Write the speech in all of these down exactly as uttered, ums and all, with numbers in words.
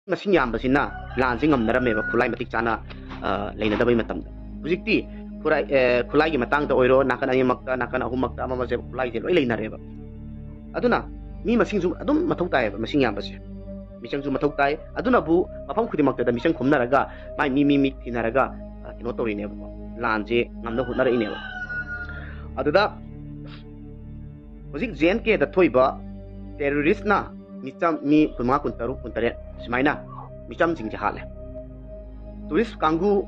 ꯃꯁꯤꯡ ꯌꯥꯝꯕꯁꯤꯅ ꯂꯥꯟꯁꯦ ꯉꯝꯅꯔꯝꯃꯦꯕ, ꯈꯨꯠꯂꯥꯏ ꯃꯇꯤꯛ ꯆꯥꯅ, ꯑ, ꯂꯩꯅꯗꯕꯩ ꯃꯇꯝꯗ꯫ ꯍꯧꯖꯤꯛꯇꯤ ꯈꯨꯠꯂꯥꯏ, ꯑ, ꯈꯨꯠꯂꯥꯏꯒꯤ ꯃꯇꯥꯡꯗ ꯑꯣꯏꯔꯣ, ꯅꯥꯀꯟ ꯑꯅꯤꯃꯛꯇ, ꯅꯥꯀꯟ ꯑꯍꯨꯝꯃꯛꯇ, ꯑꯃ ꯑꯃꯁꯦ ꯈꯨꯠꯂꯥꯏꯁꯦ ꯂꯣꯏ ꯂꯩꯅꯔꯦꯕ꯫ ꯑꯗꯨꯅ ꯃꯤ ꯃꯁꯤꯡꯁꯨ ꯑꯗꯨꯝ ꯃꯊꯧ ꯇꯥꯏꯌꯦꯕ, ꯃꯁꯤꯡ ꯌꯥꯝꯕꯁꯦ꯫ ꯃꯤꯆꯪꯁꯨ ꯃꯊꯧ ꯇꯥꯏ꯫ ꯑꯗꯨꯅꯕꯨ ꯃꯐꯝ ꯈꯨꯗꯤꯡꯃꯛꯇꯗ ꯃꯤꯆꯪ ꯈꯣꯝꯅꯔꯒ ꯃꯥꯏ ꯃꯤ, ꯃꯤ, ꯃꯤ ꯊꯤꯅꯔꯒ, ꯑ, ꯀꯩꯅꯣ ꯇꯧꯔꯤꯅꯦꯕꯀꯣ, ꯂꯥꯟꯁꯦ ꯉꯝꯅ ꯍꯣꯠꯅꯔꯛꯏꯅꯦꯕ꯫ ꯑꯗꯨꯗ ꯍꯧꯖꯤꯛ J and Kꯗ ꯊꯣꯛꯏꯕ terroristꯅ ꯃꯤꯆꯝ, ꯃꯤ ꯀꯨꯟꯃꯉꯥ, ꯀꯨꯟꯇꯔꯨꯛ, ꯀꯨꯟꯇꯔꯦꯠ ꯁꯨꯃꯥꯏꯅ ꯃꯤꯆꯝꯁꯤꯡꯁꯦ ꯍꯥꯠꯂꯦ꯫ Tourist ꯀꯥꯡꯕꯨ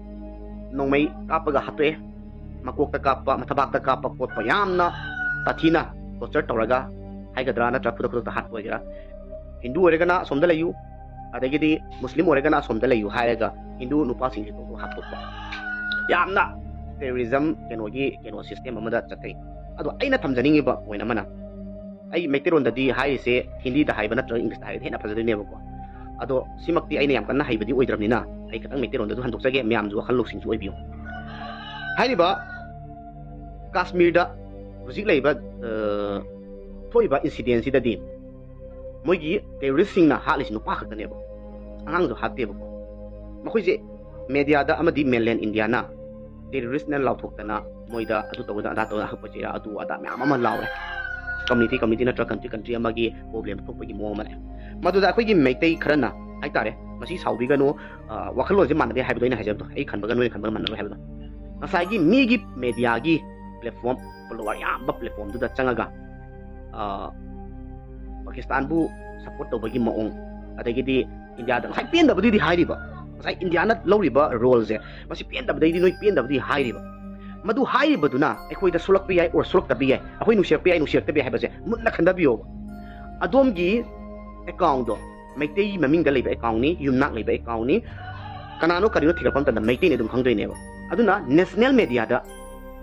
ꯅꯣꯡꯃꯩ ꯀꯥꯞꯄꯒ ꯍꯥꯠꯇꯣꯛꯑꯦ꯫ ꯃꯀꯣꯛꯇ ꯀꯥꯞꯄ, ꯃꯊꯕꯥꯛꯇ ꯀꯥꯞꯄ ꯈꯣꯠꯄ ꯌꯥꯝꯅ ꯇꯥꯊꯤꯅ torture ꯇꯧꯔꯒ ꯍꯥꯏꯒꯗ꯭ꯔꯥ, ꯅꯠꯇ꯭ꯔꯒ ꯈꯨꯗꯛ ꯈꯨꯗꯛꯇ ꯍꯥꯠꯄ ꯑꯣꯏꯒꯦꯔꯥ, ꯍꯤꯟꯗꯨ ꯑꯣꯏꯔꯒꯅ ꯑꯁꯣꯝꯗ ꯂꯩꯌꯨ, ꯑꯗꯒꯤꯗꯤ ꯃꯨꯁꯂꯤꯝ ꯑꯣꯏꯔꯒꯅ ꯑꯁꯣꯝꯗ ꯂꯩꯌꯨ ꯍꯥꯏꯔꯒ ꯍꯤꯟꯗꯨ ꯅꯨꯄꯥꯁꯤꯡꯁꯦ ꯇꯣꯛ ꯍꯥꯠꯇꯣꯛꯄ, ꯌꯥꯝꯅ terrorism ꯀꯩꯅꯣꯒꯤ, ꯀꯩꯅꯣ system ꯑꯃꯗ ꯆꯠꯊꯩ꯫ ꯑꯗꯣ ꯑꯩꯅ ꯊꯝꯖꯅꯤꯡꯉꯤꯕ point ꯑꯃꯅ, ꯑꯩ ꯃꯩꯇꯩꯂꯣꯟꯗꯗꯤ ꯍꯥꯏꯔꯤꯁꯦ ꯍꯤꯟꯗꯤꯗ ꯍꯥꯏꯕ ꯅꯠꯇ꯭ꯔꯒ Englishꯇ ꯍꯥꯏꯔꯗꯤ ꯍꯦꯟꯅ ꯐꯖꯗꯣꯏꯅꯦꯕꯀꯣ꯫ ꯑꯗꯣ ꯁꯤꯃꯛꯇꯤ ꯑꯩꯅ ꯌꯥꯝ ꯀꯟꯅ ꯍꯩꯕꯗꯤ ꯑꯣꯏꯗ꯭ꯔꯕꯅꯤꯅ ꯑꯩ ꯈꯤꯇꯪ ꯃꯩꯇꯩꯂꯣꯟꯗꯁꯨ ꯍꯟꯗꯣꯛꯆꯒꯦ, ꯃꯌꯥꯝꯁꯨ ꯋꯥꯈꯜ ꯂꯧꯁꯤꯡꯁꯨ ꯑꯣꯏꯕꯤꯌꯨ꯫ ꯍꯥꯏꯔꯤꯕ ꯀꯥꯁꯃꯤꯔꯗ ꯍꯧꯖꯤꯛ ꯂꯩꯔꯤꯕ, ꯑ, ꯊꯣꯛꯏꯕ incidentꯁꯤꯗꯗꯤ ꯃꯣꯏꯒꯤ terroristꯁꯤꯡꯅ ꯍꯥꯠꯂꯤꯁꯤ ꯅꯨꯄꯥ ꯈꯛꯇꯅꯦꯕ, ꯑꯉꯥꯡꯁꯨ ꯍꯥꯠꯇꯦꯕꯀꯣ꯫ ꯃꯈꯣꯏꯁꯦ mediaꯗ ꯑꯃꯗꯤ mainland Indiaꯅ terroristꯅ ꯂꯥꯎꯊꯣꯛꯇꯅ ꯃꯣꯏꯗ ꯑꯗꯨ ꯇꯧꯗꯅ ꯑꯗꯥ ꯇꯧꯗꯅ ꯑꯍꯛꯄ ꯆꯩꯔꯥ ꯑꯗꯨ ꯑꯗꯥ ꯃꯌꯥꯝ ꯑꯃ ꯂꯥꯎꯔꯦ꯫ Community, community ꯅꯠꯇ꯭ꯔꯒ country, country ꯑꯃꯒꯤ problem ꯊꯣꯛꯄꯒꯤ ꯃꯑꯣꯡ ꯑꯃ ꯂꯩ꯫ ꯃꯗꯨꯗ ꯑꯩꯈꯣꯏꯒꯤ ꯃꯩꯇꯩ ꯈꯔꯅ ꯍꯥꯏꯇꯥꯔꯦ, ꯃꯁꯤ ꯁꯥꯎꯕꯤꯒꯅꯨ, ꯑ, ꯋꯥꯈꯜꯂꯣꯟꯁꯦ ꯃꯥꯟꯅꯗꯦ ꯍꯥꯏꯕꯗꯣ ꯑꯩꯅ ꯍꯥꯏꯖꯕꯗꯣ, ꯑꯩ ꯈꯟꯕꯒ ꯅꯣꯏꯅ ꯈꯟꯕꯒ ꯃꯥꯟꯅꯔꯣꯏ ꯍꯥꯏꯕꯗꯣ꯫ ꯉꯁꯥꯏꯒꯤ ꯃꯤꯒꯤ mediaꯒꯤ platform, follower ꯌꯥꯝꯕ platformꯗꯨꯗ ꯆꯪꯉꯒ, ꯑ, ꯄꯥꯀꯤꯁꯇꯥꯟꯕꯨ support ꯇꯧꯕꯒꯤ ꯃꯑꯣꯡ, ꯑꯗꯒꯤꯗꯤ ꯏꯟꯗꯤꯌꯥꯗ ꯉꯁꯥꯏ ꯄꯦꯟꯗꯕꯗꯨꯗꯤ ꯍꯥꯏꯔꯤꯕ, ꯉꯁꯥꯏ ꯏꯟꯗꯤꯌꯥꯅ ꯂꯧꯔꯤꯕ roleꯁꯦ, ꯃꯁꯤ ꯄꯦꯟꯗꯕꯗꯩꯗꯤ ꯅꯣꯏ ꯄꯦꯟꯗꯕꯗꯤ ꯍꯥꯏꯔꯤꯕ꯫ ꯃꯗꯨ ꯍꯥꯏꯔꯤꯕꯗꯨꯅ ꯑꯩꯈꯣꯏꯗ ꯁꯣꯛꯂꯛꯄ ꯌꯥꯏ or ꯁꯣꯛꯂꯛꯇꯕ ꯌꯥꯏ, ꯑꯩꯈꯣꯏ ꯅꯨꯡꯁꯤꯔꯛꯄ ꯌꯥꯏ, ꯅꯨꯡꯁꯤꯔꯛꯇꯕ ꯌꯥꯏ ꯍꯥꯏꯕꯁꯦ ꯃꯨꯟꯅ ꯈꯟꯊꯕꯤꯌꯣꯕ꯫ ꯑꯗꯣꯝꯒꯤ accountꯗꯣ ꯃꯩꯇꯩ ꯃꯃꯤꯡꯗ ꯂꯩꯕ accountꯅꯤ, ꯌꯨꯝꯅꯥꯛ ꯂꯩꯕ accountꯅꯤ, ꯀꯅꯥꯅꯣ ꯀꯔꯤꯅꯣ ꯊꯤꯒꯠꯄ ꯃꯇꯝꯗ ꯃꯩꯇꯩꯅꯤ ꯑꯗꯨꯝ ꯈꯪꯗꯣꯏꯅꯦꯕ꯫ ꯑꯗꯨꯅ national mediaꯗ,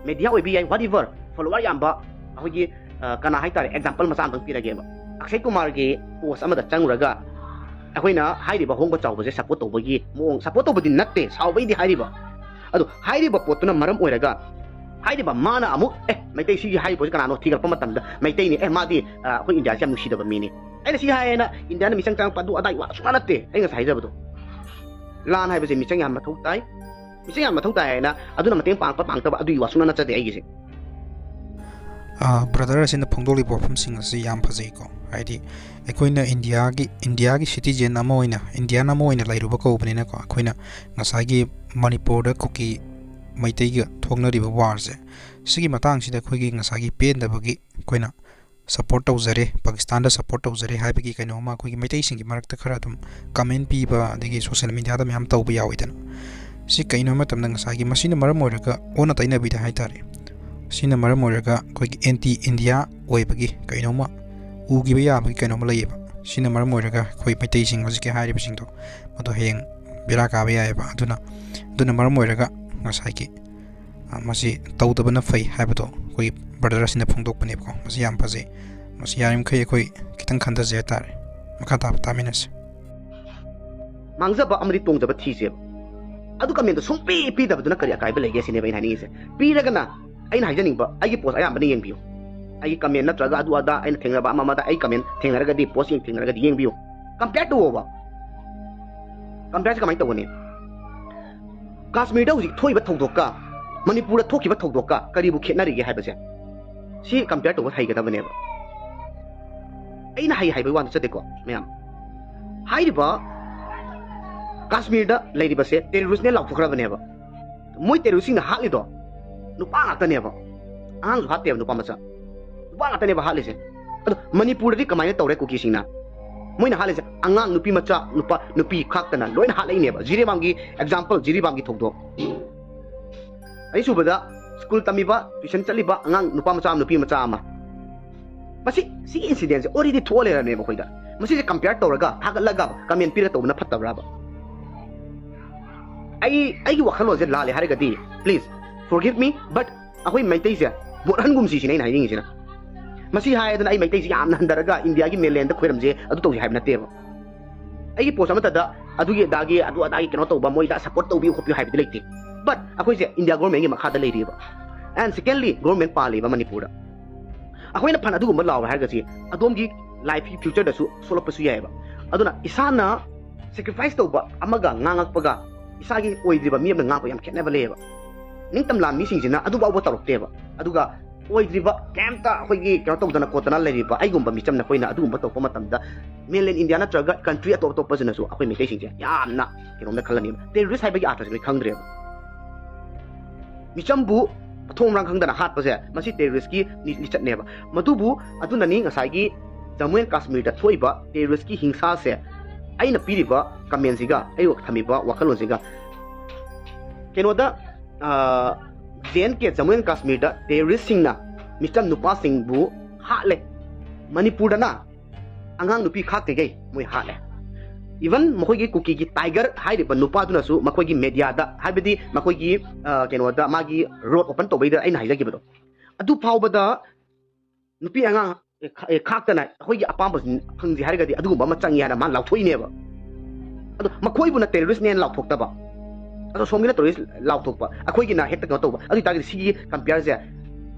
media ꯑꯣꯏꯕ ꯌꯥꯏ, whatever, follower ꯌꯥꯝꯕ ꯑꯩꯈꯣꯏꯒꯤ, ꯑ, ꯀꯅꯥ ꯍꯥꯏꯇꯥꯔꯦ, example ꯃꯆꯥ ꯑꯃꯇꯪ ꯄꯤꯔꯒꯦꯕ꯫ ꯑꯛꯁꯩ ꯀꯨꯃꯥꯔꯒꯤ post ꯑꯃꯗ ꯆꯪꯉꯨꯔꯒ ꯑꯩꯈꯣꯏꯅ ꯍꯥꯏꯔꯤꯕ ꯑꯍꯣꯡꯕ ꯆꯥꯎꯕꯁꯦ support ꯇꯧꯕꯒꯤ ꯃꯑꯣꯡ, support ꯇꯧꯕꯗꯤ ꯅꯠꯇꯦ, ꯁꯥꯎꯕꯩꯗꯤ ꯍꯥꯏꯔꯤꯕ꯫ ꯑꯗꯣ ꯍꯥꯏꯔꯤꯕ ꯄꯣꯠꯇꯨꯅ ꯃꯔꯝ ꯑꯣꯏꯔꯒ ꯍꯥꯏꯔꯤꯕ ꯃꯥꯅ ꯑꯃꯨꯛ, "ꯑꯦ, ꯃꯩꯇꯩ ꯁꯤꯒꯤ ꯍꯥꯏꯔꯤꯕ ꯄꯣꯠꯁꯤ ꯀꯅꯥꯅꯣ?" ꯊꯤꯒꯠꯄ ꯃꯇꯝꯗ ꯃꯩꯇꯩꯅꯤ, "ꯑꯦ, ꯃꯥꯗꯤ, ꯑ, ꯑꯩꯈꯣꯏ ꯏꯟꯗꯤꯌꯥꯁꯤ ꯌꯥꯝ ꯅꯨꯡꯁꯤꯗꯕ ꯃꯤꯅꯤ, ꯑꯩꯅ ꯁꯤ ꯍꯥꯏꯌꯦꯅ ꯏꯟꯗꯤꯌꯥꯅ ꯃꯤꯆꯪ ꯆꯪꯉꯛꯄ ꯑꯗꯨ ꯑꯗꯥꯏ ꯋꯥ ꯁꯨꯡꯅ ꯅꯠꯇꯦ꯫ ꯑꯩ ꯉꯁꯥꯏ ꯍꯥꯏꯖꯕꯗꯣ, ꯂꯥꯟ ꯍꯥꯏꯕꯁꯦ ꯃꯤꯆꯪ ꯌꯥꯝ ꯃꯊꯧ ꯇꯥꯏ, ꯃꯤꯆꯪ ꯌꯥꯝ ꯃꯊꯧ ꯇꯥꯏ ꯍꯥꯏꯅ ꯑꯗꯨꯅ ꯃꯇꯦꯡ ꯄꯥꯡꯕ ꯄꯥꯡꯗꯕ ꯑꯗꯨꯒꯤ ꯋꯥ ꯁꯨꯡꯅ ꯅꯠꯆꯗꯦ ꯑꯩꯒꯤꯁꯦ꯫ ꯕ꯭ꯔꯗꯔ ꯑꯁꯤꯅ ꯐꯣꯡꯗꯣꯛꯂꯤꯕ ꯋꯥꯐꯝꯁꯤꯡ ꯑꯁꯤ ꯌꯥꯝ ꯐꯖꯩꯀꯣ꯫ ꯍꯥꯏꯗꯤ ꯑꯩꯈꯣꯏꯅ ꯏꯟꯗꯤꯌꯥꯒꯤ ꯏꯟꯗꯤꯌꯥꯒꯤ ꯁꯤꯇꯤꯖꯦꯟ ꯑꯃ ꯑꯣꯏꯅ, ꯏꯟꯗꯤꯌꯥꯟ ꯑꯃ ꯑꯣꯏꯅ ꯂꯩꯔꯨꯕ ꯀꯧꯕꯅꯤꯅꯀꯣ, ꯑꯩꯈꯣꯏꯅ ꯉꯁꯥꯏꯒꯤ ꯃꯅꯤꯄꯨꯔꯗ ꯀꯨꯀꯤ ꯃꯩꯇꯩꯒ ꯊꯣꯛꯅꯔꯤꯕ ꯋꯥꯔꯁꯦ, ꯁꯤꯒꯤ ꯃꯇꯥꯡꯁꯤꯗ ꯑꯩꯈꯣꯏꯒꯤ ꯉꯁꯥꯏꯒꯤ ꯄꯦꯟꯗꯕꯒꯤ ꯑꯩꯈꯣꯏꯅ ꯁꯞꯄꯣꯔꯠ ꯇꯧꯖꯔꯦ, ꯄꯥꯀꯤꯁꯇꯥꯟꯗ ꯁꯞꯄꯣꯔꯠ ꯇꯧꯖꯔꯦ ꯍꯥꯏꯕꯒꯤ ꯀꯩꯅꯣꯝꯃ ꯑꯩꯈꯣꯏꯒꯤ ꯃꯩꯇꯩꯁꯤꯡꯒꯤ ꯃꯔꯛꯇ ꯈꯔ ꯑꯗꯨꯝ ꯀꯃꯦꯟ ꯄꯤꯕ, ꯑꯗꯒꯤ ꯁꯣꯁꯦꯜ ꯃꯤꯗꯤꯌꯥꯗ ꯃꯌꯥꯝ ꯇꯧꯕ ꯌꯥꯎꯋꯤꯗꯅ꯫ ꯁꯤ ꯀꯩꯅꯣ ꯍꯥꯏꯕ ꯃꯇꯝꯗ ꯉꯁꯥꯏꯒꯤ ꯃꯁꯤꯅ ꯃꯔꯝ ꯑꯣꯏꯔꯒ ꯑꯣꯟꯅ ꯇꯩꯅꯕꯤꯗ ꯍꯥꯏ ꯇꯥꯔꯦ, ꯁꯤꯅ ꯃꯔꯝ ꯑꯣꯏꯔꯒ ꯑꯩꯈꯣꯏꯒꯤ ꯑꯦꯟꯇꯤ ꯏꯟꯗꯤꯌꯥ ꯑꯣꯏꯕꯒꯤ ꯀꯩꯅꯣꯝꯃ ꯎꯈꯤꯕ ꯌꯥꯕꯒꯤ ꯀꯩꯅꯣꯝꯃ ꯂꯩꯌꯦꯕ꯫ ꯁꯤꯅ ꯃꯔꯝ ꯑꯣꯏꯔꯒ ꯑꯩꯈꯣꯏ ꯃꯩꯇꯩꯁꯤꯡ ꯍꯧꯖꯤꯛꯀꯤ ꯍꯥꯏꯔꯤꯕꯁꯤꯡꯗꯣ ꯃꯗꯨ ꯍꯌꯦꯡ ꯕꯦꯔꯥ ꯀꯥꯕ ꯌꯥꯏꯑꯕ꯫ ꯑꯗꯨꯅ ꯑꯗꯨꯅ ꯃꯔꯝ ꯑꯣꯏꯔꯒ ꯉꯁꯥꯏꯒꯤ ꯃꯁꯤ ꯇꯧꯗꯕꯅ ꯐꯩ ꯍꯥꯏꯕꯗꯣ ꯑꯩꯈꯣꯏꯒꯤ ꯕ꯭ꯔꯗꯔ ꯑꯁꯤꯅ ꯐꯣꯡꯗꯣꯛꯄꯅꯦꯕꯀꯣ꯫ ꯃꯁꯤ ꯌꯥꯝ ꯐꯖꯩ꯫ ꯃꯁꯤ ꯌꯥꯔꯤꯃꯈꯩ ꯑꯩꯈꯣꯏ ꯈꯤꯇꯪ ꯈꯟꯊꯖꯩ ꯍꯥꯏꯇꯥꯔꯦ꯫ ꯃꯈꯥ ꯇꯥꯕ ꯇꯥꯃꯤꯟꯅꯁꯤ꯫ ꯃꯥꯡꯖꯕ ꯑꯃꯗꯤ ꯇꯣꯡꯖꯕ ꯊꯤꯁꯦꯕ꯫ ꯑꯗꯨ ꯀꯃꯦꯟꯗꯣ ꯁꯨꯡꯄꯤ ꯄꯤꯗꯕꯗꯨꯅ ꯀꯔꯤ ꯑꯀꯥꯏꯕ ꯂꯩꯒꯦ ꯁꯤꯅꯦꯕ ꯑꯩꯅ ꯍꯥꯏꯅꯤꯡꯉꯤꯁꯦ꯫ ꯄꯤꯔꯒꯅ ꯑꯩꯅ ꯍꯥꯏꯖꯅꯤꯡꯕ, ꯑꯩꯒꯤ ꯄꯣꯁ ꯑꯌꯥꯝꯕꯅ ꯌꯦꯡꯕꯤꯌꯨ꯫ ꯑꯩꯒꯤ ꯀꯃꯦꯟ ꯅꯠꯇ꯭ꯔꯒ ꯑꯗꯨ ꯑꯗꯥ ꯑꯩꯅ ꯊꯦꯡꯅꯕ ꯑꯃ ꯑꯃꯗ ꯑꯩ ꯀꯃꯦꯟ ꯊꯦꯡꯅꯔꯒꯗꯤ, ꯄꯣꯁ ꯌꯦꯡ ꯊꯦꯡꯅꯔꯒꯗꯤ ꯌꯦꯡꯕꯤꯌꯨ꯫ ꯀꯝꯄꯤꯌꯔ ꯇꯧꯋꯣꯕ꯫ ꯀꯝꯄꯤꯌꯔꯁꯦ ꯀꯃꯥꯏꯅ ꯇꯧꯒꯅꯤ? ꯀꯥꯁꯃꯤꯔꯗ ꯍꯧꯖꯤꯛ ꯊꯣꯛꯏꯕ ꯊꯧꯗꯣꯛꯀ ꯃꯅꯤꯄꯨꯔꯗ ꯊꯣꯛꯈꯤꯕ ꯊꯧꯗꯣꯛꯀ ꯀꯔꯤꯕꯨ ꯈꯦꯠꯅꯔꯤꯒꯦ ꯍꯥꯏꯕꯁꯦ ꯁꯤ ꯀꯝꯄꯤꯌꯔ ꯇꯧꯕ ꯍꯩꯒꯗꯕꯅꯦꯕ꯫ ꯑꯩꯅ ꯍꯩ ꯍꯥꯏꯕꯒꯤ ꯋꯥ ꯅꯠꯆꯗꯦꯀꯣ ꯃꯌꯥꯝ꯫ ꯍꯥꯏꯔꯤꯕ ꯀꯥꯁꯃꯤꯔꯗ ꯂꯩꯔꯤꯕꯁꯦ ꯇꯦꯔꯣꯔꯤꯁꯅꯦ ꯂꯥꯎꯊꯣꯛꯈ꯭ꯔꯕꯅꯦꯕ꯫ ꯃꯣꯏ ꯇꯦꯔꯣꯔꯤꯁꯁꯤꯡꯅ ꯍꯥꯠꯂꯤꯗꯣ ꯅꯨꯄꯥ ꯉꯥꯛꯇꯅꯦꯕ, ꯑꯉꯥꯡꯁꯨ ꯍꯥꯠꯇꯦꯕ, ꯅꯨꯄꯥ ꯃꯆꯥ, ꯅꯨꯄꯥ ꯉꯥꯛꯇꯅꯦꯕ ꯍꯥꯠꯂꯤꯁꯦ꯫ ꯑꯗꯣ ꯃꯅꯤꯄꯨꯔꯗꯗꯤ ꯀꯃꯥꯏꯅ ꯇꯧꯔꯦ ꯀꯨꯀꯤꯁꯤꯡꯅ? ꯃꯣꯏꯅ ꯍꯥꯠꯂꯤꯁꯦ ꯑꯉꯥꯡ, ꯅꯨꯄꯤ ꯃꯆꯥ, ꯅꯨꯄꯥ, ꯅꯨꯄꯤ ꯈꯥꯛꯇꯅ ꯂꯣꯏꯅ ꯍꯥꯠꯂꯛꯏꯅꯦꯕ꯫ ꯖꯤꯔꯤꯕꯥꯝꯒꯤ ꯑꯦꯛꯖꯥꯝꯄꯜ, ꯖꯤꯔꯤꯕꯥꯝꯒꯤ ꯊꯧꯗꯣꯛ꯫ ꯑꯅꯤꯁꯨꯕꯗ, ꯁ꯭ꯀꯨꯜ ꯇꯝꯃꯤꯕ, ꯇ꯭ꯌꯨꯁꯟ ꯆꯠꯂꯤꯕ ꯑꯉꯥꯡ ꯅꯨꯄꯥ ꯃꯆꯥ ꯑꯃ, ꯅꯨꯄꯤ ꯃꯆꯥ ꯑꯃ꯫ ꯃꯁꯤ, ꯁꯤꯒꯤ ꯏꯟꯁꯤꯗꯦꯟꯁꯦ ꯑꯣꯜꯔꯦꯗꯤ ꯊꯣꯛꯑ ꯂꯩꯔꯕꯅꯦꯕ ꯑꯩꯈꯣꯏꯗ꯫ ꯃꯁꯤꯁꯦ ꯀꯝꯄꯤꯌꯔ ꯇꯧꯔꯒ, ꯊꯥꯒꯠꯂꯒ, ꯀꯃꯦꯟ ꯄꯤꯔ ꯇꯧꯕꯅ ꯐꯠꯇꯕ꯭ꯔꯥꯕ? ꯑꯩ, ꯑꯩꯒꯤ ꯋꯥꯈꯜꯂꯣꯟꯁꯦ ꯂꯥꯜꯂꯦ ꯍꯥꯏꯔꯒꯗꯤ, please forgive me, but ꯑꯩꯈꯣꯏ ꯃꯩꯇꯩꯁꯦ ꯃꯣꯠꯍꯟꯒꯨꯝꯁꯤ ꯁꯤꯅꯦ ꯑꯩꯅ ꯍꯥꯏꯅꯤꯡꯉꯤꯁꯤꯅ꯫ ꯃꯁꯤ ꯍꯥꯏꯗꯅ ꯑꯩ ꯃꯩꯇꯩꯁꯦ ꯌꯥꯝꯅ ꯍꯟꯊꯔꯒ ꯏꯟꯗꯤꯌꯥꯒꯤ ꯃꯦꯟꯂꯦꯟꯗ ꯈꯣꯏꯔꯝꯁꯦ ꯑꯗꯨ ꯇꯧꯁꯤ ꯍꯥꯏꯕ ꯅꯠꯇꯦꯕ꯫ ꯑꯩꯒꯤ ꯄꯣꯁ ꯑꯃꯠꯇꯗ ꯑꯗꯨꯒꯤ ꯑꯗꯥꯒꯤ, ꯑꯗꯨ ꯑꯗꯥꯒꯤ ꯀꯩꯅꯣ ꯇꯧꯕ, ꯃꯣꯏꯗ ꯁꯞꯄꯣꯔꯠ ꯇꯧꯕꯤꯌꯨ ꯈꯣꯠꯄꯤꯌꯨ ꯍꯥꯏꯕꯗꯤ ꯂꯩꯇꯦ꯫ But ꯑꯩꯈꯣꯏꯁꯦ ꯏꯟꯗꯤꯌꯥ ꯒꯣꯔꯃꯦꯟꯒꯤ ꯃꯈꯥꯗ ꯂꯩꯔꯤꯕ꯫ And secondly, ꯒꯣꯔꯃꯦꯟ ꯄꯥꯜꯂꯤꯕ ꯃꯅꯤꯄꯨꯔꯗ꯫ ꯑꯩꯈꯣꯏꯅ ꯐꯅ ꯑꯗꯨꯒꯨꯝꯕ ꯂꯥꯎꯔꯦ ꯍꯥꯏꯔꯒꯁꯤ ꯑꯗꯣꯝꯒꯤ ꯂꯥꯏꯐꯀꯤ ꯐ꯭ꯌꯨꯆꯔꯗꯁꯨ ꯁꯣꯛꯂꯛꯄꯁꯨ ꯌꯥꯏꯑꯕ꯫ ꯑꯗꯨꯅ ꯏꯁꯥꯅ ꯁꯦꯀ꯭ꯔꯤꯐꯥꯏꯁ ꯇꯧꯕ ꯑꯃꯒ ꯉꯥꯡꯉꯛꯄꯒ ꯏꯁꯥꯒꯤ ꯑꯣꯏꯗ꯭ꯔꯤꯕ ꯃꯤ ꯑꯃꯅ ꯉꯥꯡꯕ ꯌꯥꯝ ꯈꯦꯠꯅꯕ ꯂꯩꯌꯦꯕ꯫ ꯅꯤꯡꯇꯝꯂꯥ ꯃꯤꯁꯤꯡꯁꯤꯅ ꯑꯗꯨꯐꯥꯎꯕ ꯇꯧꯔꯛꯇꯦꯕ꯫ ꯑꯗꯨꯒ ꯑꯣꯏꯗ꯭ꯔꯤꯕ ꯀꯩꯝꯇ ꯑꯩꯈꯣꯏꯒꯤ ꯀꯩꯅꯣ ꯇꯧꯗꯅ ꯈꯣꯠꯇꯅ ꯂꯩꯔꯤꯕ ꯑꯩꯒꯨꯝꯕ ꯃꯤꯆꯝꯅ ꯑꯩꯈꯣꯏꯅ ꯑꯗꯨꯒꯨꯝꯕ ꯇꯧꯔꯛꯄ ꯃꯇꯝꯗ mainland India ꯅꯠꯇ꯭ꯔꯒ country ꯑꯇꯣꯞ ꯑꯇꯣꯞꯄꯁꯤꯅꯁꯨ ꯑꯩꯈꯣꯏ ꯃꯩꯇꯩꯁꯤꯡꯁꯦ ꯌꯥꯝꯅ ꯀꯩꯅꯣꯝꯗ ꯈꯜꯂꯅꯦꯕ꯫ ꯇꯦꯔꯣꯔꯤꯁ ꯍꯥꯏꯕꯒꯤ ꯑꯥꯔꯊꯁꯦ ꯂꯣꯏ ꯈꯪꯗ꯭ꯔꯦꯕ꯫ ꯃꯤꯆꯝꯕꯨ ꯃꯊꯣꯡ ꯃꯔꯥꯡ ꯈꯪꯗꯅ ꯍꯥꯠꯄꯁꯦ ꯃꯁꯤ ꯇꯦꯔꯣꯔꯤꯁꯀꯤ ꯂꯤ- ꯂꯤꯆꯠꯅꯦꯕ꯫ ꯃꯗꯨꯕꯨ ꯑꯗꯨꯅꯅꯤ ꯉꯁꯥꯏꯒꯤ ꯖꯃꯨ ꯑꯦꯟ ꯀꯥꯁꯃꯤꯔꯗ ꯊꯣꯛꯏꯕ ꯇꯦꯔꯣꯔꯤꯁꯀꯤ ꯍꯤꯡꯁꯥꯁꯦ ꯑꯩꯅ ꯄꯤꯔꯤꯕ ꯀꯃꯦꯟꯁꯤꯒ ꯑꯩ ꯊꯝꯃꯤꯕ ꯋꯥꯈꯜꯂꯣꯟꯁꯤꯒ ꯀꯩꯅꯣꯗ J and K Jammu and ꯀꯥꯁꯃꯤꯔꯗ ꯇꯦꯔꯣꯔꯤꯁꯁꯤꯡꯅ ꯃꯤꯆꯝ ꯅꯨꯄꯥꯁꯤꯡꯕꯨ ꯍꯥꯠꯂꯦ꯫ ꯃꯅꯤꯄꯨꯔꯗꯅ ꯑꯉꯥꯡ ꯅꯨꯄꯤ ꯈꯥꯛꯇ꯭ꯔꯤꯈꯩ ꯃꯣꯏ ꯍꯥꯠꯂꯦ꯫ ꯏꯚꯟ ꯃꯈꯣꯏꯒꯤ ꯀꯨꯀꯤꯒꯤ ꯇꯥꯏꯒꯔ ꯍꯥꯏꯔꯤꯕ ꯅꯨꯄꯥꯗꯨꯅꯁꯨ ꯃꯈꯣꯏꯒꯤ ꯃꯦꯗꯤꯌꯥꯗ, ꯍꯥꯏꯕꯗꯤ ꯃꯈꯣꯏꯒꯤ ꯑ, ꯀꯩꯅꯣꯗ ꯃꯥꯒꯤ ꯔꯣꯗ ꯑꯣꯄꯟ ꯇꯧꯕꯩꯗ ꯑꯩꯅ ꯍꯥꯏꯖꯈꯤꯕꯗꯣ, ꯑꯗꯨ ꯐꯥꯎꯕꯗ ꯅꯨꯄꯤ ꯑꯉꯥꯡ ꯑꯦ, ꯈꯥ- ꯑꯦ, ꯈꯥꯛꯇꯅ ꯑꯩꯈꯣꯏꯒꯤ ꯑꯄꯥꯝꯕꯁꯤ ꯐꯪꯁꯤ ꯍꯥꯏꯔꯒꯗꯤ ꯑꯗꯨꯒꯨꯝꯕ ꯑꯃ ꯆꯪꯉꯤ ꯍꯥꯏꯅ ꯃꯥꯅ ꯂꯥꯎꯊꯣꯛꯏꯅꯦꯕ꯫ ꯑꯗꯣ ꯃꯈꯣꯏꯕꯨꯅ ꯇꯦꯔꯣꯔꯤꯁꯅꯦꯅ ꯂꯥꯎꯊꯣꯛꯇꯕ, ꯑꯗꯣ ꯁꯣꯝꯒꯤꯅ ꯇꯦꯔꯣꯔꯤꯁ ꯂꯥꯎꯊꯣꯛꯄ, ꯑꯩꯈꯣꯏꯒꯤꯅ ꯍꯦꯛꯇ ꯀꯩꯅꯣ ꯇꯧꯕ꯫ ꯑꯗꯨ ꯑꯣꯏꯇꯥꯔꯒꯗꯤ ꯁꯤꯒꯤ ꯀꯝꯄꯤꯌꯔꯁꯦ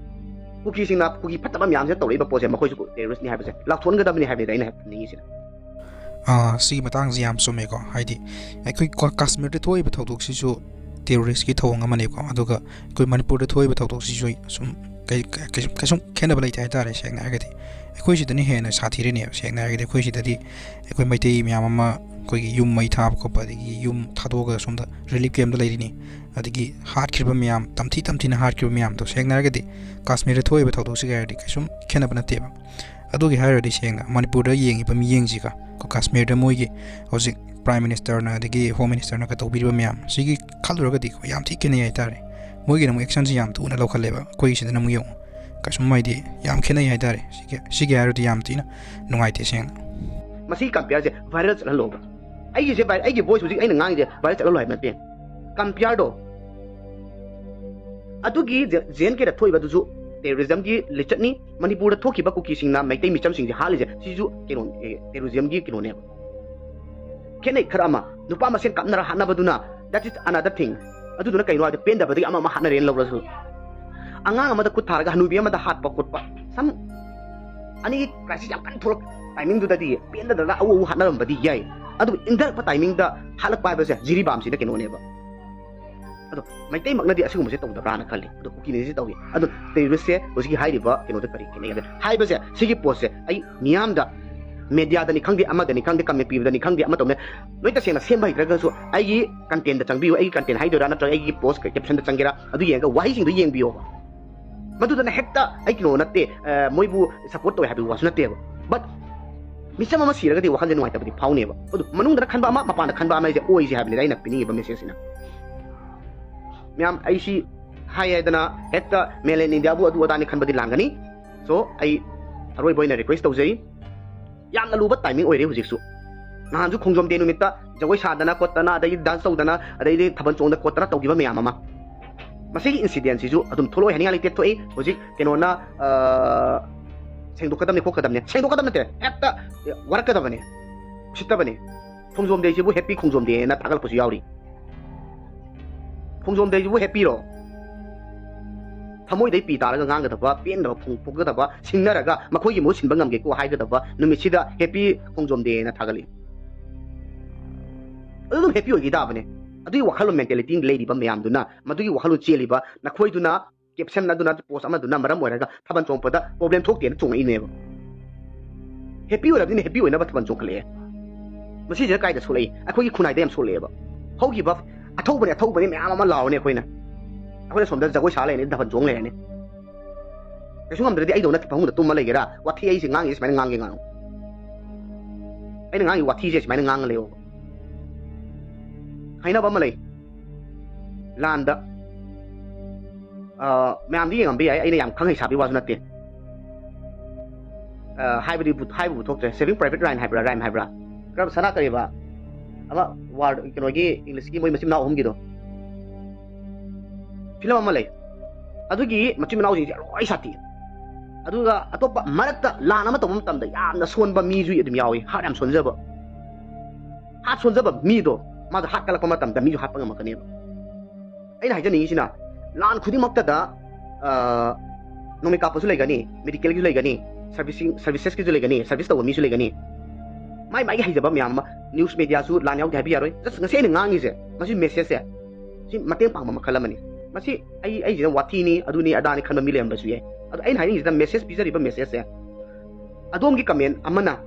ꯀꯨꯀꯤꯁꯤꯡꯅ ꯀꯨꯀꯤ ꯐꯠꯇꯕ ꯃꯌꯥꯝꯁꯤꯅ ꯇꯧꯔꯛꯏꯕ ꯄꯣꯠꯁꯦ ꯃꯈꯣꯏꯁꯨ ꯇꯦꯔꯣꯔꯤꯁꯅꯤ ꯍꯥꯏꯕꯁꯦ ꯂꯥꯎꯊꯣꯛꯍꯟꯒꯗꯕꯅꯤ ꯍꯥꯏꯕꯅꯤꯗ ꯑꯩꯅ ꯍꯥꯏꯅꯤꯡꯉꯤꯁꯤꯅ꯫ ꯑꯥ, ꯁꯤꯒꯤ ꯃꯇꯥꯡꯁꯦ ꯌꯥꯝ ꯆꯨꯝꯃꯦꯀꯣ꯫ ꯍꯥꯏꯗꯤ ꯑꯩꯈꯣꯏ ꯀ- ꯀꯥꯁꯃꯤꯔꯗ ꯊꯣꯛꯏꯕ ꯊꯧꯗꯣꯛꯁꯤꯁꯨ ꯇꯦꯔꯣꯔꯤꯁꯀꯤ ꯊꯧꯑꯣꯡ ꯑꯃꯅꯦꯀꯣ꯫ ꯑꯗꯨꯒ ꯑꯩꯈꯣꯏ ꯃꯅꯤꯄꯨꯔꯗ ꯊꯣꯛꯏꯕ ꯊꯧꯗꯣꯛꯁꯤꯁꯨ ꯁꯨꯝ ꯀꯩ- ꯀꯩ- ꯀꯩꯁꯨꯝ ꯀꯩꯁꯨꯝ ꯈꯦꯠꯅꯕ ꯂꯩꯇꯦ ꯍꯥꯏꯇꯥꯔꯦ꯫ ꯁꯦꯡꯅ ꯍꯥꯏꯔꯒꯗꯤ ꯑꯩꯈꯣꯏ ꯁꯤꯗꯅ ꯍꯦꯟꯅ ꯁꯥꯊꯤꯔꯤꯅꯦꯕ꯫ ꯁꯦꯡꯅ ꯍꯥꯏꯔꯒꯗꯤ ꯑꯩꯈꯣꯏ ꯁꯤꯗꯗꯤ ꯑꯩꯈꯣꯏ ꯃꯩꯇꯩ ꯃꯌꯥꯝ ꯑꯃ ꯑꯩꯈꯣꯏꯒꯤ ꯌꯨꯝ ꯃꯩ ꯊꯥꯕ ꯈꯣꯠꯄ, ꯑꯗꯒꯤ ꯌꯨꯝ ꯊꯥꯗꯣꯛꯑꯒ ꯁꯣꯝꯗ ꯔꯤꯂꯤꯐ ꯀꯦꯝꯗ ꯂꯩꯔꯤꯅꯤ꯫ ꯑꯗꯒꯤ ꯍꯥꯠꯈ꯭ꯔꯤꯕ ꯃꯌꯥꯝ, ꯇꯝꯊꯤ ꯇꯝꯊꯤꯅ ꯍꯥꯠꯈ꯭ꯔꯤꯕ ꯃꯌꯥꯝꯗꯣ, ꯁꯦꯡꯅ ꯍꯥꯏꯔꯒꯗꯤ ꯀꯥꯁꯃꯤꯔꯗ ꯊꯣꯛꯏꯕ ꯊꯧꯗꯣꯛꯁꯤꯒ ꯍꯥꯏꯔꯗꯤ ꯀꯩꯁꯨꯝ ꯈꯦꯠꯅꯕ ꯅꯠꯇꯦꯕ꯫ ꯑꯗꯨꯒꯤ ꯍꯥꯏꯔꯨꯔꯗꯤ ꯁꯦꯡꯅ ꯃꯅꯤꯄꯨꯔꯗ ꯌꯦꯡꯉꯤꯕ ꯃꯤꯠꯌꯦꯡꯁꯤꯒ ꯀꯣ, ꯀꯥꯁꯃꯤꯔꯗ ꯃꯣꯏꯒꯤ ꯍꯧꯖꯤꯛ ꯄ꯭ꯔꯥꯏꯝ ꯃꯤꯅꯤꯁꯇꯔꯅ ꯑꯗꯒꯤ ꯍꯣꯝ ꯃꯤꯅꯤꯁꯇꯔꯅꯒ ꯇꯧꯕꯤꯔꯤꯕ ꯃꯌꯥꯝ ꯁꯤꯒꯤ ꯈꯜꯂꯨꯔꯒꯗꯤ ꯀꯣ, ꯌꯥꯝ ꯊꯤ ꯈꯦꯠꯅꯩ ꯍꯥꯏꯇꯥꯔꯦ꯫ ꯃꯣꯏꯒꯤꯅ ꯑꯃꯨꯛ ꯑꯦꯛꯁꯟꯁꯤ ꯌꯥꯝ ꯊꯨꯅ ꯂꯧꯈꯠꯂꯦꯕ, ꯑꯩꯈꯣꯏꯒꯤꯁꯤꯗꯅ ꯑꯃꯨꯛ ꯌꯦꯡꯉꯨ, ꯀꯩꯁꯨꯝ ꯍꯥꯏꯗꯤ ꯌꯥꯝ ꯈꯦꯠꯅꯩ ꯍꯥꯏꯇꯥꯔꯦ꯫ ꯁꯤꯒꯤ ꯁꯤꯒꯤ ꯍꯥꯏꯔꯨꯔꯗꯤ ꯌꯥꯝ ꯊꯤꯅ ꯅꯨꯡꯉꯥꯏꯇꯦ ꯁꯦꯡꯅ꯫ ꯃꯁꯤꯒꯤ ꯀꯝꯄꯤꯌꯔꯁꯦ ꯚꯥꯏꯔꯦꯜ ꯆꯠꯍꯜꯂꯣꯕ꯫ ꯑꯩꯒꯤꯁꯦ ꯚꯥꯏ- ꯑꯩꯒꯤ ꯚꯣꯏꯁ ꯍꯧꯖꯤꯛ ꯑꯩꯅ ꯉꯥꯡꯉꯤꯁꯦ ꯚꯥꯏꯔꯦꯜ ꯆꯠꯍꯜꯂꯣ ꯍꯥꯏꯕ ꯅꯠꯇꯦ꯫ ꯀꯝꯄꯤꯌꯔꯗꯣ ꯑꯗꯨꯒꯤ ꯖꯦ ꯑꯦꯟ ꯀꯦꯗ ꯊꯣꯛꯏꯕꯗꯨꯁꯨ ꯇꯦꯔꯣꯔꯤꯖꯝꯒꯤ ꯂꯤꯆꯠꯅꯤ꯫ ꯃꯅꯤꯄꯨꯔꯗ ꯊꯣꯛꯈꯤꯕ ꯀꯨꯀꯤꯁꯤꯡꯅ ꯃꯩꯇꯩ ꯃꯤꯆꯝꯁꯤꯡꯁꯦ ꯍꯥꯠꯂꯤꯁꯦ ꯁꯤꯁꯨ ꯀꯩꯅꯣ, ꯑꯦ, ꯇꯦꯔꯣꯔꯤꯖꯝꯒꯤ ꯀꯩꯅꯣꯅꯦꯕ꯫ ꯈꯦꯠꯅꯩ ꯈꯔ ꯑꯃ, ꯅꯨꯄꯥ ꯃꯁꯦꯟ ꯀꯥꯞꯅꯔ ꯍꯥꯠꯅꯕꯗꯨꯅ, that is another thing꯫ ꯑꯗꯨꯗꯨꯅ ꯀꯩꯅꯣ ꯍꯥꯏꯗꯤ ꯄꯦꯟꯗꯕꯗꯒꯤ ꯑꯃ ꯑꯃ ꯍꯥꯠꯅꯔꯦꯅ ꯂꯧꯔꯁꯨ, ꯑꯉꯥꯡ ꯑꯃꯗ ꯈꯨꯠ ꯊꯥꯔꯒ ꯍꯅꯨꯕꯤ ꯑꯃꯗ ꯍꯥꯠꯄ ꯈꯣꯠꯄ, some ꯑꯅꯤꯒꯤ crisis ꯌꯥꯝ ꯀꯟꯅ ꯊꯣꯛꯂꯛ timingꯗꯨꯗꯗꯤ ꯄꯦꯟꯗꯗꯅ ꯑꯎ ꯑꯎ ꯍꯥꯠꯅꯔꯝꯕꯗꯤ ꯌꯥꯏ꯫ ꯑꯗꯨꯕꯨ ꯏꯪꯊꯔꯛꯄ timingꯗ ꯍꯥꯠꯂꯛꯄ ꯍꯥꯏꯕꯁꯦ ꯖꯤꯔꯤꯕꯥꯝꯁꯤꯅ ꯀꯩꯅꯣꯅꯦꯕ꯫ ꯑꯗꯣ ꯃꯩꯇꯩꯃꯛꯅꯗꯤ ꯑꯁꯤꯒꯨꯝꯕꯁꯦ ꯇꯧꯗꯕ꯭ꯔꯥꯅ ꯈꯜꯂꯤ꯫ ꯑꯗꯣ ꯀꯨꯀꯤꯅꯗꯤ ꯇꯧꯏ꯫ ꯑꯗꯣ terroristꯁꯦ ꯍꯧꯖꯤꯛꯀꯤ ꯍꯥꯏꯔꯤꯕ ꯀꯩꯅꯣꯗ ꯀꯔꯤ ꯈꯦꯠꯅꯩ ꯍꯥꯏꯕꯗ, ꯍꯥꯏꯕꯁꯦ ꯁꯤꯒꯤ ꯄꯣꯠꯁꯦ ꯑꯩ ꯃꯤꯌꯥꯝꯗ, mediaꯗꯅꯤ ꯈꯪꯗꯦ, ꯑꯃꯗꯅꯤ ꯈꯪꯗꯦ, comment ꯄꯤꯕꯗꯅꯤ ꯈꯪꯗꯦ, ꯑꯃ ꯇꯧꯅꯦ, ꯂꯣꯏ ꯇꯁꯦꯡꯅ ꯁꯦꯝꯕ ꯍꯩꯇ꯭ꯔꯒꯁꯨ ꯑꯩꯒꯤ contentꯇ ꯆꯪꯕꯤꯌꯨ, ꯑꯩꯒꯤ content ꯍꯥꯏꯗꯣꯏꯔꯥ ꯅꯠꯇ꯭ꯔꯒ ꯑꯩꯒꯤ post captionꯗ ꯆꯪꯒꯦꯔꯥ, ꯑꯗꯨ ꯌꯦꯡꯉꯒ ꯋꯥꯍꯩꯁꯤꯡꯗꯣ ꯌꯦꯡꯕꯤꯌꯣꯕ꯫ ꯃꯗꯨꯗꯅ ꯍꯦꯛꯇ ꯑꯩ ꯀꯩꯅꯣ ꯅꯠꯇꯦ, ꯑ, ꯃꯣꯏꯕꯨ support ꯇꯧꯋꯦ ꯍꯥꯏꯕꯒꯤ ꯋꯥꯁꯨ ꯅꯠꯇꯦꯕ꯫ But ꯃꯤꯆꯝ ꯑꯃ ꯁꯤꯔꯒꯗꯤ ꯋꯥꯈꯜꯁꯦ ꯅꯨꯡꯉꯥꯏꯇꯕꯗꯤ ꯐꯥꯎꯅꯦꯕ꯫ ꯑꯗꯨ ꯃꯅꯨꯡꯗꯅ ꯈꯟꯕ ꯑꯃ, ꯃꯄꯥꯟꯗ ꯈꯟꯕ ꯑꯃ ꯍꯥꯏꯁꯦ ꯑꯣꯏꯁꯦ ꯍꯥꯏꯕꯅꯤꯗ ꯑꯩꯅ ꯄꯤꯅꯤꯡꯉꯤꯕ messageꯁꯤꯅ꯫ ꯃꯌꯥꯝ, ꯑꯩ ꯁꯤ ꯍꯥꯏ ꯍꯥꯏꯗꯅ ꯍꯦꯛꯇ made in Indiaꯕꯨ ꯑꯗꯨ ꯑꯗꯥꯅꯤ ꯈꯟꯕꯗꯤ ꯂꯥꯟꯒꯅꯤ꯫ So, ꯑꯩ ꯑꯔꯣꯏꯕ ꯑꯣꯏꯅ request ꯇꯧꯖꯩ꯫ ꯌꯥꯝꯅ ꯂꯨꯕ timing ꯑꯣꯏꯔꯦ ꯍꯧꯖꯤꯛꯁꯨ꯫ ꯅꯍꯥꯟꯁꯨ ꯈꯣꯡꯖꯣꯝ day ꯅꯨꯃꯤꯠꯇ ꯖꯒꯣꯏ ꯁꯥꯗꯅ ꯈꯣꯠꯇꯅ, ꯑꯗꯩꯗꯤ dance ꯇꯧꯗꯅ, ꯑꯗꯩꯗꯤ ꯊꯥꯕꯜ ꯆꯣꯡꯗꯅ ꯈꯣꯠꯇꯅ ꯇꯧꯈꯤꯕ ꯃꯌꯥꯝ ꯑꯃ꯫ ꯃꯁꯤꯒꯤ incidentꯁꯤꯁꯨ ꯑꯗꯨꯝ ꯊꯣꯛꯂꯛꯑꯣꯏ ꯍꯥꯏꯅꯤꯡꯉꯥꯏ ꯂꯩꯇꯦ, ꯊꯣꯛꯏ꯫ ꯍꯧꯖꯤꯛ ꯀꯩꯅꯣꯅ, ꯑ, ꯁꯦꯡꯗꯣꯛꯀꯗꯕꯅꯤ ꯈꯣꯠꯀꯗꯕꯅꯤ꯫ ꯁꯦꯡꯗꯣꯛꯀꯗꯕ ꯅꯠꯇꯦ, ꯍꯦꯛꯇ ꯋꯥꯔꯛꯀꯗꯕꯅꯤ, ꯎꯁꯤꯠꯇꯕꯅꯤ꯫ ꯈꯣꯡꯖꯣꯝ dayꯁꯤꯕꯨ happy ꯈꯣꯡꯖꯣꯝ dayꯅ ꯊꯥꯒꯠꯂꯛꯄꯁꯨ ꯌꯥꯎꯔꯤ꯫ ꯈꯣꯡꯖꯣꯝ dayꯁꯤꯕꯨ happyꯔꯣ? ꯊꯃꯣꯏꯗꯩ ꯄꯤ ꯇꯥꯔꯒ ꯉꯥꯡꯒꯗꯕ, ꯄꯦꯟꯗꯕ ꯐꯣꯡꯗꯣꯛꯀꯗꯕ, ꯁꯤꯡꯅꯔꯒ ꯃꯈꯣꯏꯒꯤ ꯃꯍꯨꯠ ꯁꯤꯟꯕ ꯉꯝꯒꯦꯀꯣ ꯍꯥꯏꯒꯗꯕ ꯅꯨꯃꯤꯠꯁꯤꯗ happy ꯈꯣꯡꯖꯣꯝ dayꯅ ꯊꯥꯒꯠꯂꯤ꯫ ꯑꯗꯨ ꯑꯗꯨꯝ happy ꯑꯣꯏꯈꯤ ꯇꯥꯕꯅꯦ꯫ ꯑꯗꯨꯒꯤ ꯋꯥꯈꯜꯂꯣꯟ, mentality ꯂꯩꯔꯤꯕ ꯃꯌꯥꯝꯗꯨꯅ, ꯃꯗꯨꯒꯤ ꯋꯥꯈꯜꯂꯣꯟ ꯆꯦꯜꯂꯤꯕ ꯅꯈꯣꯏꯗꯨꯅ, caption ꯑꯗꯨꯅ, post ꯑꯃꯗꯨꯅ ꯃꯔꯝ ꯑꯣꯏꯔꯒ ꯊꯥꯕꯜ ꯆꯣꯡꯉꯛꯄꯗ problem ꯊꯣꯛꯇꯦꯅ ꯆꯣꯡꯉꯛꯏꯅꯦꯕ꯫ Happy ꯑꯣꯏꯔꯕꯅꯤꯅ happy ꯑꯣꯏꯅꯕ ꯊꯥꯕꯜ ꯆꯣꯡꯈꯠꯂꯛꯑꯦ꯫ ꯃꯁꯤꯁꯤꯅ ꯀꯥꯏꯗ ꯁꯣꯛꯂꯛꯏ? ꯑꯩꯈꯣꯏꯒꯤ ꯈꯨꯟꯅꯥꯏꯗ ꯌꯥꯝ ꯁꯣꯛꯂꯛꯑꯦꯕ꯫ ꯍꯧꯈꯤꯕ "ꯑꯊꯧꯕꯅꯤ, ꯑꯊꯧꯕꯅꯤ" ꯃꯌꯥꯝ ꯑꯃ ꯂꯥꯎꯔꯅꯤ ꯑꯩꯈꯣꯏꯅ꯫ ꯑꯩꯈꯣꯏꯅ ꯁꯣꯝꯗ ꯖꯒꯣꯏ ꯁꯥ ꯂꯩꯔꯅꯤ, ꯊꯥꯕꯜ ꯆꯣꯡ ꯂꯩꯔꯅꯤ꯫ ꯀꯩꯁꯨ ꯉꯝꯗ꯭ꯔꯗꯤ ꯑꯩꯗꯧꯅ ꯐꯃꯨꯡꯗ ꯇꯨꯝꯃ ꯂꯩꯒꯦꯔꯥ? ꯋꯥꯊꯤ ꯑꯩꯁꯦ ꯉꯥꯡꯉꯤꯁꯦ ꯁꯨꯃꯥꯏꯅ ꯉꯥꯡꯒꯦ ꯉꯥꯡꯉꯨ꯫ ꯑꯩꯅ ꯉꯥꯡꯉꯤ ꯋꯥꯊꯤꯁꯦ ꯁꯨꯃꯥꯏꯅ ꯉꯥꯡꯉ ꯂꯩꯌꯣꯕ꯫ ꯍꯥꯏꯅꯕ ꯑꯃ ꯂꯩ꯫ ꯂꯥꯟꯗ, ꯑ, ꯃꯌꯥꯝꯗꯤ ꯌꯦꯡꯉꯝꯕ ꯌꯥꯏ, ꯑꯩꯅ ꯌꯥꯝ ꯈꯪ ꯍꯩ ꯁꯥꯕꯒꯤ ꯋꯥꯁꯨ ꯅꯠꯇꯦ꯫ ꯑ, ꯍꯥꯏꯕꯗꯤ ꯕꯨ-, ꯍꯥꯏꯕꯕꯨ ꯊꯣꯛꯇ꯭ꯔꯦ꯫ Saving Private Ryan ꯍꯥꯏꯕ꯭ꯔꯥ, Ryan ꯍꯥꯏꯕ꯭ꯔꯥ? ꯀꯔꯝ, ꯁꯅꯥ ꯀꯔꯤꯕ? ꯑꯃ war, ꯀꯩꯅꯣꯒꯤ, Englishꯀꯤ ꯃꯣꯏ ꯃꯆꯤꯟ ꯃꯅꯥꯎ ꯑꯍꯨꯝꯒꯤꯗꯣ꯫ Film ꯑꯃ ꯂꯩ꯫ ꯑꯗꯨꯒꯤ ꯃꯆꯤꯟ ꯃꯅꯥꯎꯁꯤꯡꯁꯦ ꯂꯣꯏ ꯁꯥꯊꯤ꯫ ꯑꯗꯨꯒ ꯑꯇꯣꯞꯄ ꯃꯔꯛꯇ ꯂꯥꯟ ꯑꯃ ꯇꯧꯕ ꯃꯇꯝꯗ ꯌꯥꯝꯅ ꯁꯣꯟꯕ ꯃꯤꯁꯨ ꯑꯗꯨꯝ ꯌꯥꯎꯏ, heart ꯌꯥꯝ ꯁꯣꯟꯖꯕ꯫ Heart ꯁꯣꯟꯖꯕ ꯃꯤꯗꯣ, ꯃꯥꯗꯣ heart ꯀꯜꯂꯛꯄ ꯃꯇꯝꯗ ꯃꯤꯁꯨ ꯍꯥꯠꯄ ꯉꯝꯃꯛꯀꯅꯦꯕ꯫ ꯑꯩꯅ ꯍꯥꯏꯖꯅꯤꯡꯉꯤꯁꯤꯅ, ꯂꯥꯟ ꯈꯨꯗꯤꯡꯃꯛꯇꯗ, ꯑ, ꯅꯣꯡꯃꯩ ꯀꯥꯞꯄꯁꯨ ꯂꯩꯒꯅꯤ, medicalꯒꯤꯁꯨ ꯂꯩꯒꯅꯤ, servicing servicesꯀꯤꯁꯨ ꯂꯩꯒꯅꯤ, service ꯇꯧꯕ ꯃꯤꯁꯨ ꯂꯩꯒꯅꯤ꯫ ꯃꯥꯏ ꯃꯥꯏꯒꯤ ꯍꯩꯖꯕ ꯃꯌꯥꯝ ꯑꯃ, news mediaꯁꯨ ꯂꯥꯟ ꯌꯥꯎꯗꯦ ꯍꯥꯏꯕ ꯌꯥꯔꯣꯏ꯫ Just ꯉꯁꯤ ꯑꯩꯅ ꯉꯥꯡꯉꯤꯁꯦ, ꯃꯁꯤ messageꯁꯦ, ꯁꯤ ꯃꯇꯦꯡ ꯄꯥꯡꯕ ꯃꯈꯜ ꯑꯃꯅꯤ꯫ ꯃꯁꯤ ꯑꯩ ꯑꯩꯁꯤꯅ ꯋꯥꯊꯤꯅꯤ, ꯑꯗꯨꯅꯤ ꯑꯗꯥꯅꯤ ꯈꯟꯕ ꯃꯤ ꯂꯩꯔꯝꯕꯁꯨ ꯌꯥꯏ꯫ ꯑꯗꯣ ꯑꯩꯅ ꯍꯥꯏꯅꯤꯡꯉꯤꯁꯤꯅ, message ꯄꯤꯖꯔꯤꯕ messageꯁꯦ, ꯑꯗꯣꯝꯒꯤ comment ꯑꯃꯅ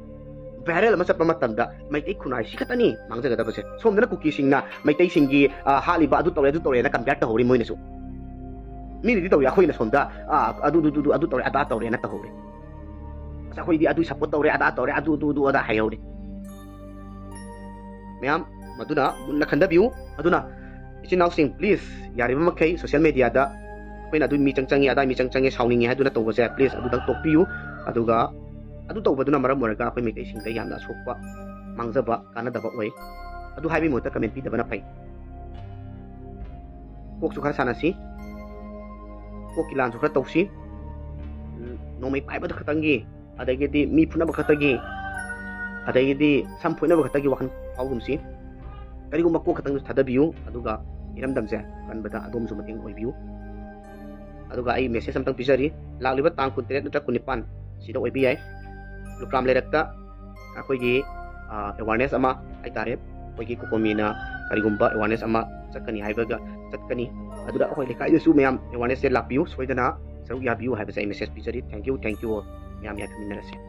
viral ꯑꯃ ꯆꯠꯄ ꯃꯇꯝꯗ ꯃꯩꯇꯩ ꯈꯨꯟꯅꯥꯏ ꯁꯤ ꯈꯛꯇꯅꯤ ꯃꯥꯡꯖꯒꯗꯕꯁꯦ꯫ ꯁꯣꯝꯗꯅ ꯀꯨꯀꯤꯁꯤꯡꯅ ꯃꯩꯇꯩꯁꯤꯡꯒꯤ, ꯑ, ꯍꯥꯠꯂꯤꯕ, ꯑꯗꯨ ꯇꯧꯔꯦ, ꯑꯗꯨ ꯇꯧꯔꯦꯅ compare ꯇꯧꯍꯧꯔꯤ ꯃꯣꯏꯅꯁꯨ꯫ ꯃꯤꯅꯗꯤ ꯇꯧꯏ, ꯑꯩꯈꯣꯏꯅ ꯁꯣꯝꯗ, ꯑ, ꯑꯗꯨ, ꯑꯗꯨ, ꯑꯗꯨ, ꯑꯗꯨ ꯇꯧꯔꯦ, ꯑꯗꯥ ꯇꯧꯔꯦꯅ ꯇꯧꯍꯧꯔꯤ꯫ ꯑꯁ, ꯑꯩꯈꯣꯏꯗꯤ ꯑꯗꯨ support ꯇꯧꯔꯦ, ꯑꯗꯥ ꯇꯧꯔꯦ, ꯑꯗꯨ, ꯑꯗꯨ, ꯑꯗꯨ, ꯑꯗꯥ ꯍꯥꯏꯍꯧꯔꯤ꯫ ꯃꯌꯥꯝ, ꯃꯗꯨꯅ ꯃꯨꯟꯅ ꯈꯟꯊꯕꯤꯌꯨ꯫ ꯑꯗꯨꯅ ꯏꯆꯤꯟ ꯏꯅꯥꯎꯁꯤꯡ, please, ꯌꯥꯔꯤꯕ ꯃꯈꯩ social mediaꯗ ꯑꯩꯈꯣꯏꯅ ꯑꯗꯨ ꯃꯤꯆꯪ ꯆꯪꯉꯤ, ꯑꯗꯥ ꯃꯤꯆꯪ ꯆꯪꯉꯤ, ꯁꯥꯎꯅꯤꯡꯉꯤ ꯍꯥꯏꯗꯨꯅ ꯇꯧꯕꯁꯦ, please, ꯑꯗꯨꯗꯪ ꯇꯣꯛꯄꯤꯌꯨ꯫ ꯑꯗꯨꯒ ꯑꯗꯨ ꯇꯧꯕꯗꯨꯅ ꯃꯔꯝ ꯑꯣꯏꯔꯒ ꯑꯩꯈꯣꯏ ꯃꯩꯇꯩꯁꯤꯡꯗ ꯌꯥꯝꯅ ꯑꯁꯣꯛꯄ, ꯃꯥꯡꯖꯕ, ꯀꯥꯟꯅꯗꯕ ꯑꯣꯏ꯫ ꯑꯗꯨ ꯍꯥꯏꯕꯒꯤ ꯃꯍꯨꯠꯇ comment ꯄꯤꯗꯕꯅ ꯐꯩ꯫ ꯀꯣꯛꯁꯨ ꯈꯔ ꯁꯥꯟꯅꯁꯤ, ꯀꯣꯛꯀꯤ ꯂꯥꯟꯁꯨ ꯈꯔ ꯇꯧꯁꯤ꯫ ꯅꯣꯡꯃꯩ ꯄꯥꯏꯕꯗ ꯈꯛꯇꯪꯒꯤ, ꯑꯗꯒꯤꯗꯤ ꯃꯤ ꯐꯨꯅꯕ ꯈꯛꯇꯒꯤ, ꯑꯗꯒꯤꯗꯤ ꯁꯝ ꯐꯣꯏꯅꯕ ꯈꯛꯇꯒꯤ ꯋꯥꯈꯜ ꯐꯥꯎꯒꯨꯝꯁꯤ꯫ ꯀꯔꯤꯒꯨꯝꯕ ꯀꯣꯛ ꯈꯛꯇꯪꯁꯨ ꯊꯥꯗꯕꯤꯌꯨ, ꯑꯗꯨꯒ ꯏꯔꯝꯗꯝꯁꯦ ꯀꯟꯕꯗ ꯑꯗꯣꯝꯁꯨ ꯃꯇꯦꯡ ꯑꯣꯏꯕꯤꯌꯨ꯫ ꯑꯗꯨꯒ ꯑꯩ message ꯑꯝꯇꯪ ꯄꯤꯖꯔꯤ, ꯂꯥꯛꯂꯤꯕ ꯇꯥꯡ ꯀꯨꯟꯇꯔꯦꯠ ꯅꯠꯇ꯭ꯔꯒ ꯀꯨꯟꯅꯤꯄꯥꯟ ꯁꯤꯗ ꯑꯣꯏꯕ ꯌꯥꯏ, ꯂꯨꯀ꯭ꯔꯥꯝ ꯂꯩꯔꯛꯇ ꯑꯩꯈꯣꯏꯒꯤ, ꯑ, awareness ꯑꯃ ꯍꯥꯏꯇꯥꯔꯦ, ꯑꯩꯈꯣꯏꯒꯤ ꯀꯣꯀꯣꯃꯤꯅ ꯀꯔꯤꯒꯨꯝꯕ awareness ꯑꯃ ꯆꯠꯀꯅꯤ ꯍꯥꯏꯕꯒ ꯆꯠꯀꯅꯤ꯫ ꯑꯗꯨꯗ ꯑꯩꯈꯣꯏ ꯂꯩꯀꯥꯏꯗꯁꯨ ꯃꯌꯥꯝ awarenessꯁꯦ ꯂꯥꯛꯄꯤꯌꯨ, ꯁꯣꯏꯗꯅ ꯁꯔꯨꯛ ꯌꯥꯕꯤꯌꯨ ꯍꯥꯏꯕꯁꯦ ꯑꯩ message ꯄꯤꯖꯔꯤ꯫ Thank you, thank you all꯫ ꯃꯌꯥꯝ ꯌꯥꯏꯐꯃꯤꯟꯅꯔꯁꯤ꯫